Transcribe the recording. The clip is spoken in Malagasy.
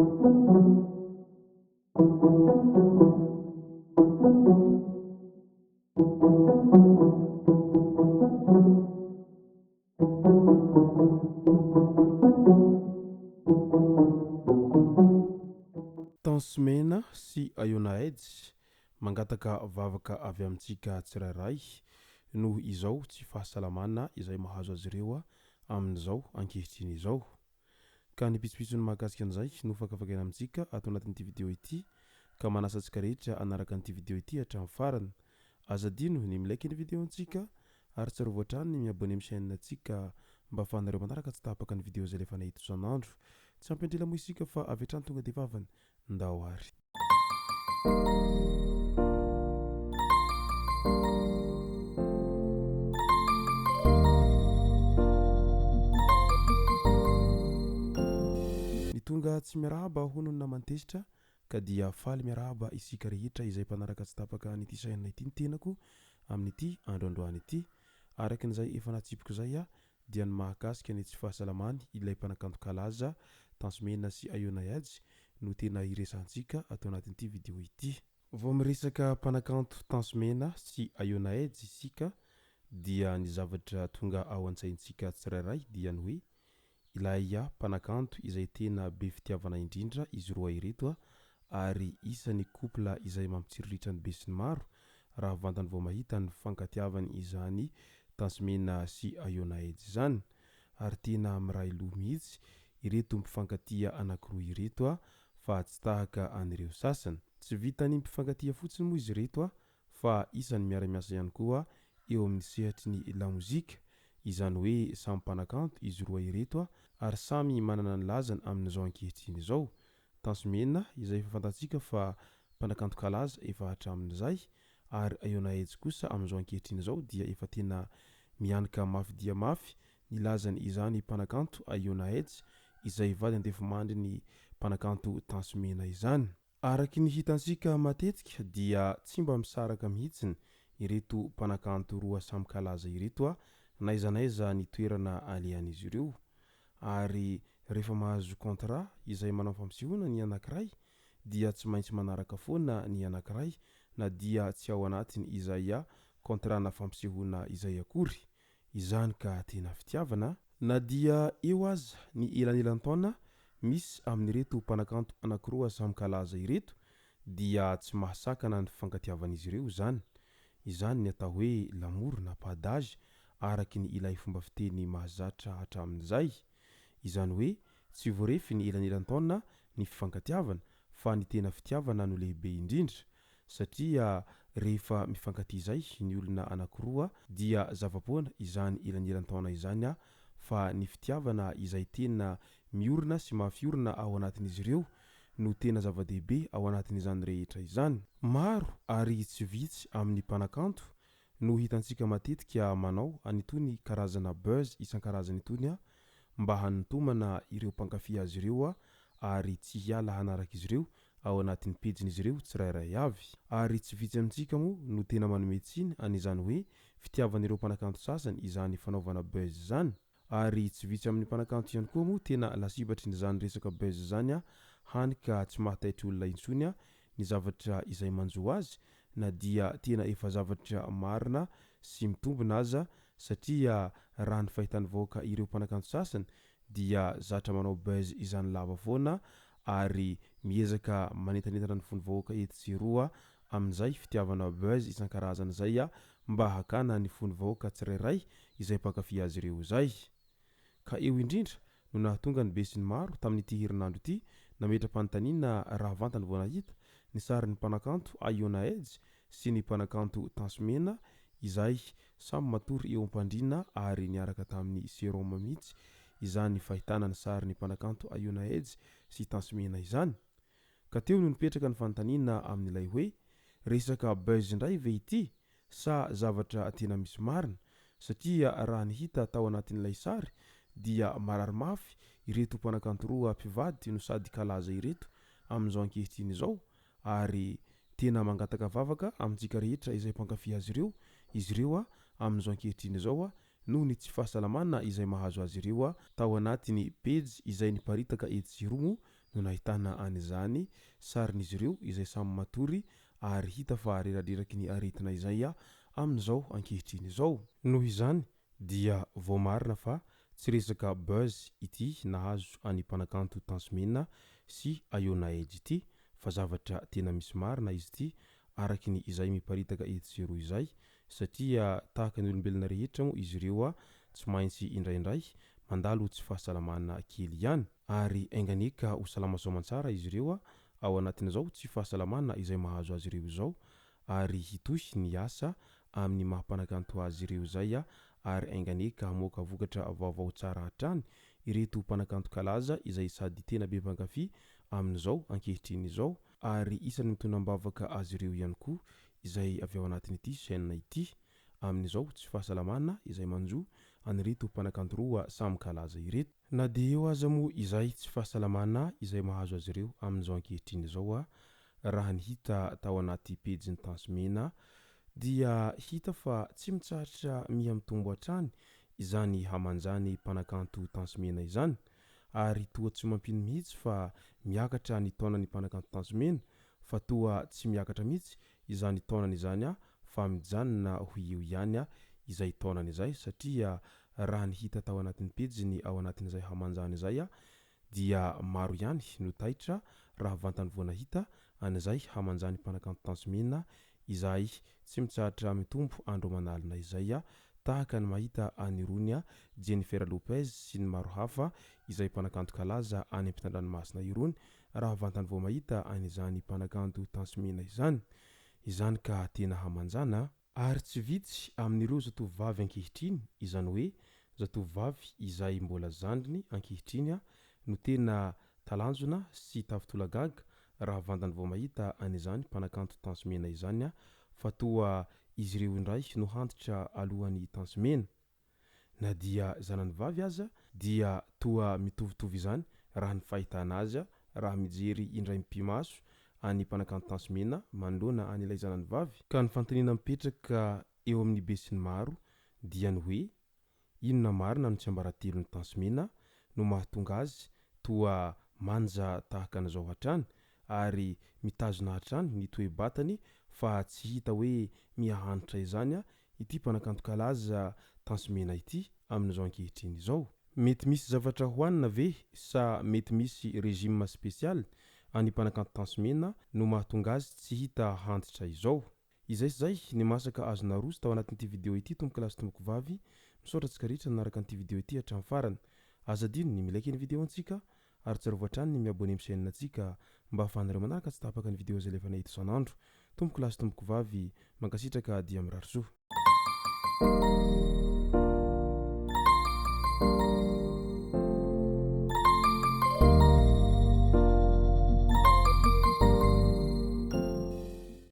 Tence Mena sy Ayona Edge mangataka vavaka avy amintsika tsirairay noho izao tsy fahasalamana izay mahazo azy ireo amin'izao ankehitriny izao. Ka ny pitsopitsony mahakasika an'izay no fakafakaina amintsika ato anatin'ity video ity ka manasa antsika rehetra hanaraka an'ity video ity hatramin'ny farany. Aza adino ny mi-like ny video antsika ary tsarovy hatrany ny mi-abonner amin'ny chaîne antsika mba afahanareo manaraka tsy tapaka ny video izay alefanay eto isan'andro. Tsy ampy andrila moa isika fa avy hatrany tonga dia vavany. Ndao ary. Ny tonga tsy miarahaba hono ny naman'i Tezitra ka dia faly miarahaba isika rehetra izay mpanaraka tsy tapaka an'ity chaîne ity ny tenako amin'ity andro androany ity. Araka ny izay efa natsipiko izay aho dia ny mahakasika ny tsy fahasalamany ilay mpanakanto kalaza Tence Mena sy Ayona Yadj no tena hiresahantsika ato anatin'ity video ity. Vao miresaka mpanakanto Tence Mena sy Ayona Yadj isika dia ny zavatra tonga ao an-tsaintsika tsirairay dia ny hoe Ilay mpanakanto izay tena be fitiavana indrindra izy roa ireto ary isany couple izay mampitsiriritra ny besinimaro raha vantany vao mahita ny fifankatiavany izany Tansimena sy Ayonaej izany ary tena miray loha mihitsy ireto mpifankatia anakiroa ireto fa tsy tahaka an'ireo sasany. Tsy vitan'ny mpifankatia fotsiny moa izy ireto fa isan'ny miara-miasa ihany koa eo amin'ny sehatry ny lamozika, izany hoe samy mpanakanto izy roa ireto ary samy manana ny lazany amin'izao ankehitriny izao. Tanjomena izay efa fantatsika fa mpanakanto kalaza efa hatramin'izay ary Ayonaej kosa amin'izao ankehitriny izao dia efa tena mianoka mafy dia mafy ny lazany izany mpanakanto Ayonaej izay vady andefimandrin'ny mpanakanto Tanjomena izany. Araky ny hitantsika matetika dia tsy mba misaraka mihitsiny ireto mpanakanto roa samy kalaza ireto n'aiza n'aiza ny toerana alehan'izy ireo. Ary rehefa mahazo contrat izay manao fampisehoana ny anakiray dia tsy maintsy manaraka foana ny anakiray na dia tsy ao anatiny izay contrat-na fampisehoana izay akory. Izany ka tena fitiavana a! Na dia eo aza ny elanelan-taona misy amin'ireto mpanakanto anankiroa samy kalaza ireto dia tsy mahasakana ny fifankatiavan'izy ireo izany. Izany ny atao hoe l'amour n'a pas d'âge araky ny ilay fomba fiteny mahazatra hatramin'izay. Izany hoe tsy voarefy ny elanelan-taona ny fifankatiavana fa ny tena fitiavana no lehibe indrindra. Satria rehefa mifankatia izay ny olona anakiroa dia zava-poana izany elanelan-taona izany fa ny fitiavana izay tena miorina sy mafy orina ao anatin'izy ireo no tena zava-dehibe ao anatin'izany rehetra izany. Maro ary tsy vitsy amin'ny mpanakanto no hitantsika matetika manao an'itony karazana buzz isan-karazany itony mba hanintomana ireo mpankafy azy ireo ary tsy hiala hanaraka izy ireo ao anatin'ny pejin'izy ireo tsirairay avy. Ary tsy vitsy amintsika moa no tena manome tsiny an'izany hoe fitiavan'ireo mpanakanto sasany izany fanaovana buzz izany. Ary tsy vitsy amin'ny mpanakanto ihany koa moa tena lasibatrin'izany resaka buzz izany hany ka tsy mahataitry olona intsony ny zavatra izay manjo azy na dia tena efa zavatra marina sy mitombina aza satria raha ny fahitan'ny vahoaka ireo mpanakanto sasany dia zatra manao buzz izany lava foana ary miezaka manentanentana ny fon'ny vahoaka etsy sy eroa amin'izay fitiavana buzz isan-karazany izay mba hakana ny fon'ny vahoaka tsirairay izay mpankafy azy ireo izay. Ka eo indrindra no nahatonga ny besinimaro tamin'ity herinandro ity nametra-panontaniana raha vantany vao nahita ny sarin'ny mpanakanto Ayona Edge sy ny mpanakanto Tence Mena izay samy matory eo am-pandriana ary niaraka tamin'ny sérum mihitsy izany fahitana ny sarin'ny mpanakanto Ayona Edge sy Tence Mena izany. Ka teo no nipetraka ny fanontaniana amin'ilay hoe, resaka buzz indray ve ity sa zavatra tena misy marina? Satria raha ny hita tao anatin'ilay sary dia marary mafy ireto mpanakanto roa mpivady no sady kalaza ireto amin'izao ankehitriny izao ary tena mangataka vavaka amintsika rehetra izay mpankafy azy ireo izy ireo amin'izao ankehitriny izao noho ny tsy fahasalamana izay mahazo azy ireo tao anatin'ny pejy izay niparitaka etsy sy eroa moa no nahitana an'izany sarin'izy ireo izay samy matory ary hita fa reradreraky ny aretina izay amin'izao ankehitriny izao. Noho izany dia voamarina fa tsy resaka buzz ity nahazo an'i mpanakanto Tence Mena sy Ayonaej ity fa zavatra tena misy marina izy ity araky ny izay miparitaka etsy sy eroa izay satria tahaka ny olombelona rehetra moa izy ireo tsy maintsy indraindray mandalo tsy fahasalamana kely ihany ary enga anie ka ho salama soamantsara izy ireo ao anatin'izao tsy fahasalamana izay mahazo azy ireo izao ary hitohy ny asa amin'ny maha mpanakanto azy ireo izay ary enga anie ka hamoaka vokatra vaovao tsara hatrany ireto mpanakanto kalaza izay sady tena be mpankafy amin'izao ankehitriny izao ary isan'ny mitondra am-bavaka azy ireo ihany koa izay avy ao anatin'ity chaîne ity amin'izao tsy fahasalamana izay manjo an'ireto mpanakanto roa samy kalaza ireto. Na dia eo aza moa izay tsy fahasalamana izay mahazo azy ireo amin'izao ankehitriny izao raha ny hita tao anaty pejin'ny Tence Mena dia hita fa tsy mitsahatra miha mitombo hatrany izany hamanjany mpanakanto Tence Mena izany ary toa tsy mampino mihitsy fa miakatra ny taonan'ny mpanakanto Tence Mena fa toa tsy miakatra mihitsy izany taonany izany fa mijanona ho eo ihany izay taonany izay satria raha ny hita tao anatin'ny pejiny ao anatin'izay hamanjana izay dia maro ihany no taitra raha vantany vao nahita an'izay hamanjan'ny mpanakanto Tence Mena izay tsy mitsahatra mitombo andro aman'alina izay tahaka ny mahita an'irony Jennifer Lopez sy ny maro hafa izay mpanakanto kalaza any ampitan-dranomasina irony raha vantany vao mahita an'izany mpanakanto Tence Mena izany. Izany ka tena hamanjana a! Ary tsy vitsy amin'ireo zatovovavy ankehitriny, izany hoe zatovovavy izay mbola zandriny ankehitriny no tena talanjona sy tafitolagaga raha vantany vao mahita an'izany mpanakanto Tence Mena izany fa toa izy ireo indray no hantitra alohan'i Tence Mena. Na dia zanany vavy aza dia toa mitovitovy izany raha ny fahitana azy raha mijery indray mipi-maso an'i mpanakanto Tence Mena manoloana an'ilay zanany vavy. Ka ny fanontaniana mipetraka eo amin'ny besinimaro dia ny hoe inona marina no tsiambaratelon'i Tence Mena no mahatonga azy toa manja tahaka an'izao hatrany ary mitazona hatrany ny toe-batany fa tsy hita hoe miha-hanitra izany ity mpanakanto kalaza Tence Mena ity amin'izao ankehitriny izao. Mety misy zavatra hohanina ve sa mety misy régime spécial an'ny mpanakanto Tence Mena no mahatonga azy tsy hita hantitra izao? Izay sy izay ny masaka azo naroso tao anatin'ity vidéo ity tompokolahy sy tompokovavy, misaotra antsika rehetra nanaraka an'ity vidéo ity hatramin'ny farany. Aza adino ny mi-like ny vidéo antsika ary tsarovy hatrany ny mi-abonner amin'ny chaîne antsika mba ahafahanareo manaraka tsy tapaka ny vidéo izay alefanay eto isan'andro. Tompoko lahy sy tompoko vavy, mankasitraka dia mirary soa.